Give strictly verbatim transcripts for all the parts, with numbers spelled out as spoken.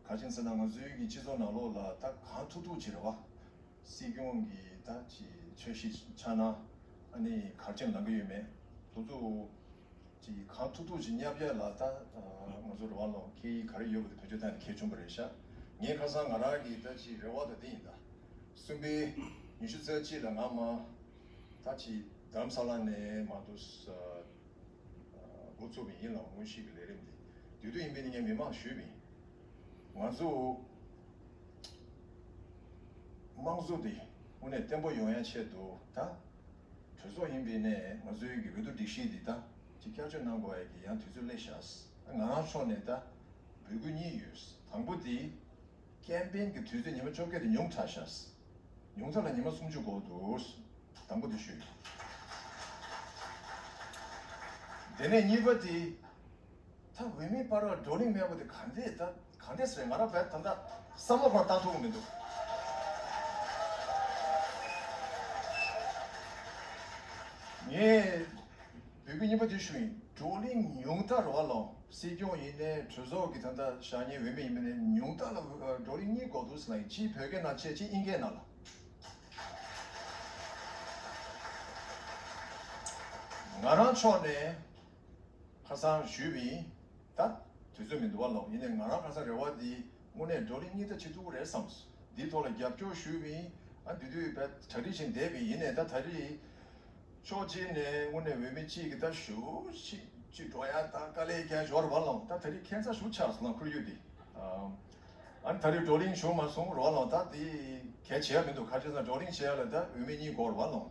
ག་ཅིག་ཟེར་ན་ང་ཚོའི་གི་སྤྱི་ཚོགས་ནང་ལོགས་ལ་ད་གང་ཐུབ་ཐུབ་ཅིག་རེད་བ། སྲིད་སྐྱོང་གི་ད་ཅིག་འཆར་གཞི་ཆགས་ན་ཨ་ནི་ག་རེ་བྱས་ནས་ལངས་ཀྱི་ཡོད་མེད་དེ་ཚོ་ཅིག་གང་ཐུབ་ཐུབ་ཅིག་བསྙབ་ཡ་ལ་ད་ང་ཚོ་རེ་བ་ལོ་སྐད་ཡིག་ག་རེ་ཡོད་པ་དེ་བེད་སྤྱོད་བཏང་ནས་ཁྱེར་བྱུང་བ་རེད་ཤག་ངས་ཁ་སང་ང་རང་གི་ད་ཅིག་རེ་བ་ད་དེ་ཡིན། ད་གསུམ་པའི་ཉི་ཤུ་རྩ་གཅིག་ལ་ང་མ་ད་ཅིག་རྡ་རམ་ས་ལ་ནས་མ་གཏོགས་འགོ་བཙུགས་པ་ཡིན་ལ་དངོས་གཞི་གི་ལས་རིམ་འདི་དུས་དུས་ཡིན་པས་ནི་ངས་མི་མང་ཞུས་པ་ཡིན། ང་ཚོ་དམངས་གཙོ་འདི་དངོས་གནས་བརྟན་པོ་ཡོང་ཡ་ཆེད་དུ་ད་གྲོས་ཚོགས་ཡིན་པས་ནས་ང་ཚོའི་གི་འོས་བསྡུ་སྒྲིག་གཞི་འདི་ད་ཅིག་བསྐྱར་བཅོས་གནང་དགོས་ཡ་གི་ཡང་དུས་ཚོད་སླེབས་ཤག་ང་རང་ཕྱོགས་ནས་ད་འབོད་སྐུལ་གཉིས་ཡོད། དང་པོ་འདི་ཀེམ་པེན་གྱི་དུས་ཚོད་ཉི་མ་བཅོ་བརྒྱད་དེ་ཉུང་དྲགས་ཤག་ཉུང་མཐའ་ལ་ཉི་མ་སུམ་ཅུ་འགོར་འདུག་དང་པོ་དེ་ཞུས། དེ་ནས་གཉིས་པ་དེ་ད་འོས་མིའི་བར་ལ་བགྲོ་གླེང་མེད་པ་དེ་ག་འདྲས་ད་ག་འདྲས་རེད། ང་རང་བས་ད་ལྟ་བསམ་བློ་ཁོ་ན་བཏང་ཐུབ་ཀྱི་མི་འདུག་ངས་འབོད་སྐུལ་གཉིས་པ་དེ་ཞུ་ཡིན། བགྲོ་གླེང་ཉུང་མཐའ་རོགས་ལ་སྲིད་སྐྱོང་ཡིན་ནའི་གྲོས་ཚོགས་ཀྱི་ད་ལྟ་བཞག་མཁན་འོས་མི་ཡིན་པ་ནས་ཉུང་མཐའ་ལ་བགྲོ་གླེང་གཉིས་འགོ་འདུག་ཟེར་ན་ཡིན། གཅིག་བོད་སྐད་ནང་བྱས། གཅིག་དབྱིན་སྐད་ནང་ལ། ང་རང་ཕྱོགས་ནས་ཁ་སང་ཞུས་པ་ཡིན། ད་དུས་ཚོད་མི་འདུག་བ་ལོ། ཡིན་ནའི་ང་རང་ཁ་སང་རེ་བ་འདི་དངོས་གནས་བགྲོ་གླེང་གཉིས་ད་བྱེད་ཐུབ་ཀྱི་རེད་བསམས། འདིའི་ཐོག་ལ་རྒྱབ་སྐྱོར་ཞུས་པ་ཡིན། ཨ་འདི་དུས་བས་གྲ་སྒྲིག་བྱས་བསྡད་པ་ཡིན། ཡིན་ནའི་ད་ད་རེས་ཕྱོགས་གཅིག་ནས་དངོས་གནས་འོས་མི་གཅིག་གིས་ད་ཞུ་ཅིག་ཅིག་འགྲོ་ཡ་ད་དཀའ་ལས་རྒྱག་ཞོར་བ་ལོ། ད་ད་རེས་ཁྱད་མཚར་ཞིག་ཆགས་སོང་ན་ཁོར་ཡུག་འདི། ཨ་ནི་ད་རེས་བགྲོ་གླེང་བྱུང་མ་སོང་རོགས་ལ་ད་དེ་གལ་ཆེ་ཡ་མི་འདུག་ག་རེ་ཟེར་ན་བགྲོ་གླེང་བྱེད་ཡ་ལ་ད་འོས་མི་གཉིས་དགོས་རེད་བ་ལོ།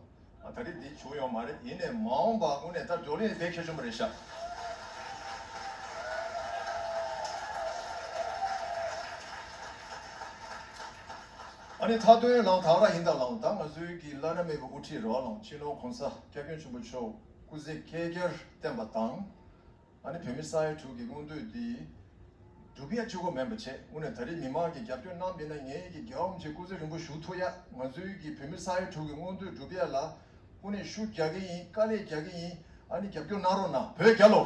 ཨ་ད་རེས་འདི་བྱུང་ཡོད་མ་རེད། ཡིན་ནའི་མ་འོངས་པ་དངོས་གནས་ད་བགྲོ་གླེང་དེ་གལ་ཆེན་པོ་རེད་ཤག་ཨ་ནི་མཐའ་དོན་ལའང་ད་ག་རང་ཡིན་ད་ལའང་ད་ང་ཚོའི་གི་བླ་ན་མེད་པའི་དབུ་ཁྲིད་རེད་བ་ལོ། སྤྱི་ནོར་གོང་ས་སྐྱབས་མགོན་ཆེན་པོ་མཆོག་སྐུ་ཚེ་བསྐལ་བརྒྱར་བརྟན་པ་དང་། ཨ་ནི་བོད་མི་ས་ཡ་དྲུག་གི་མངོན་འདོད་འདི་སྒྲུབ་ཡ་གཅིག་པོ་མིན་པ་བྱས། དངོས་གནས་ད་རེས་མི་མང་གིས་རྒྱབ་སྐྱོར་གནང་མེད་ན་ངེད་ཀྱི་རྒྱལ་བ་རིན་པོ་ཆེ་སྐུ་ཚེ་རིང་པོ་བཞུགས་ཐུབ་ཡ། ང་ཚོའི་གི་བོད་མི་ས་ཡ་དྲུག་གི་མངོན་འདོད་སྒྲུབ་ཡ་ལ་དངོས་གནས་ཤུགས་རྒྱག་གི་ཡིན། དཀའ་ལས་རྒྱག་གི་ཡིན། ཨ་ནི་རྒྱབ་སྐྱོར་གནང་རོགས་གནང་། བོད་རྒྱལ་ལོ།